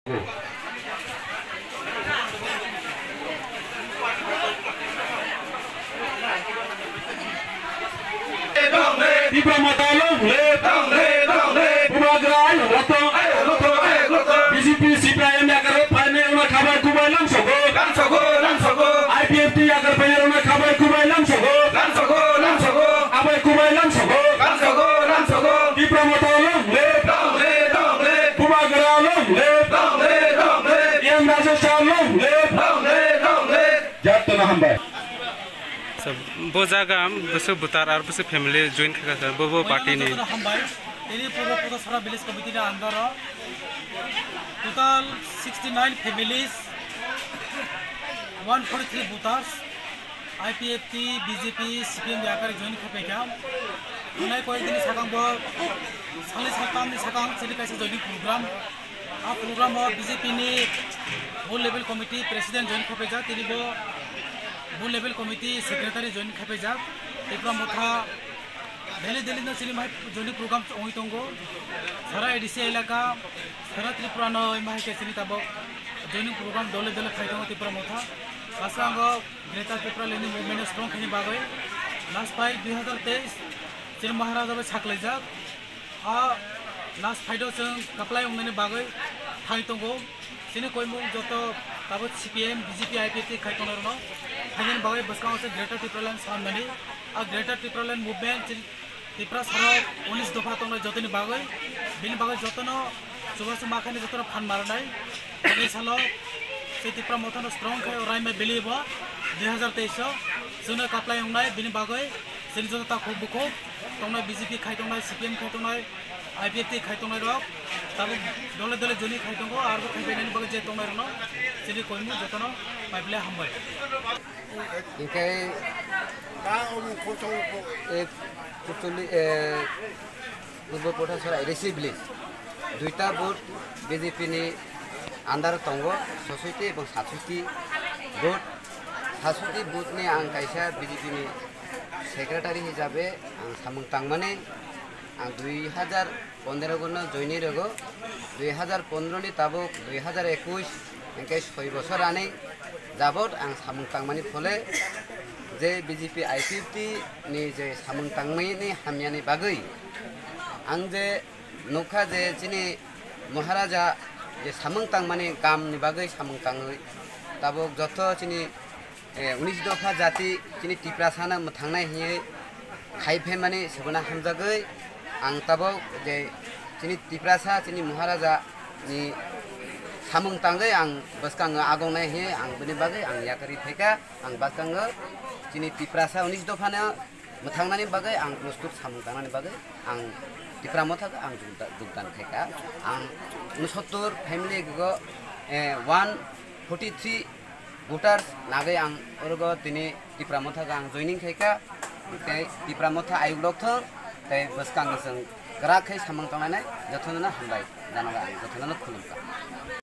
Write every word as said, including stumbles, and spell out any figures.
Tipra Motha long live! Long live, long live! Bubagra ayuk rotong! Ayuk rotong, ayuk rotong! B J P, C P I M yakar phainai wngna khabai kubai lamsogo! Lamsogo, lamsogo! I P F T yakar phainai wngna khabai kubai lamsogo! Lamsogo, lamsogo! Abai kubai lamsogo! Lamsogo, lamsogo! Tipra Motha long live! Long live, long live! Bubagra long live! Long live, long live! T M Rajesh sir long live! Long live, long live! Jat tono hambai. So, bo jaga bwswk bwtar ar bwswk family join khaikha sir, bo, bo party ni. Jotono hambai. Tini Purbo Pothasora Village Committee ni under o total sixty nine families, one forty three voters, I P F T, B J P, C P M yakar join khaikha. Thanai koyek din ni sakang bo, salni saltam ni sakang chini kaisa joining program. A program o B J P ni Booth Level Committee President join khapaijak, tini bo Booth Level Committee Secretary join khapaijak. Tipra Motha Delhi, Delhi no chini mai joining program ongwi tongo. Sara A D C elaka, sara Tripura no mai khe chini tabok joining program dole dole khai tongo Tipra Motha. Bwskango Greater Tipraland ni movement no strong khaini bagwi last fight dui hazar teis chini Maharaja bai saklaijak. A last fight o chwng kwplai wngnani bagwi thai tongo. Chini koimung joto tabuk C P M, B J P, I P F T khai tongnai rwno thainani bagwi bwskango se Greater Tipraland sanmani. A Greater Tipraland movement chini Tiprasa rok unis dopha tongnai jotoni bagwi, bini bagwi jotono chubachu ma khaini jotono phan marnai. Tini salo se Tipra Motha no strong khai o Raima Valley bo dui hazar teis o chwngno kwplai wngnai, bini bagwi chini joto takhuk bukhuk tongnai, B J P khai tongnai, C P M khai tongnai, I P F T khai tongnai rok tabuk dole dole joining khai tongo, aro khai painani bagwi je tongnai rokno chini koimung jotono pai phle hambai. Hinkhe e kuchuli, e, Purbo Pothasora A D C village duita booth B J P ni under tongo, sosoiti ebong sasoiti booth. Sasoiti booth ni ang kaisa B J P ni secretary hisabe ang samung tangmani. Ang dui hazar pondro gono joini rego, dui hazar pondro ni tabuk dui hazar ekush, hinkhe soi bosor ani jabot ang samung tangmani phole je B J P I P F T ni je samung tangmani hamyani bagwi ang je nukha je chini Maharaja je samung tangmani kam ni bagwi samung tangwi tabuk joto chini eh, unis dopha jati chini Tiprasa no mwthangnai hinwi khai phaimani sebana hamjagwi ang tabuk je chini Tiprasa chini Maharaja ni samung tangwi ang bwskango agongnai hinwi ang bini bagwi ang yakarwi phaikha. Ang bwskango chini Tiprasa unis dopha no mwthangnani bagwi ang prostuk samung tangnani bagwi ang Tipra Motha ang jugda-, jugdan khaikha. Ang unsottor family go, eh, one forty three voters nagwi ang orogo tini Tipra Motha ang joining khaikha. Tei Tipra Motha ayuk lok thung tei bwskang chwng kwrak khe samung tangnani jotono hambai janago ang jotono khulumkha.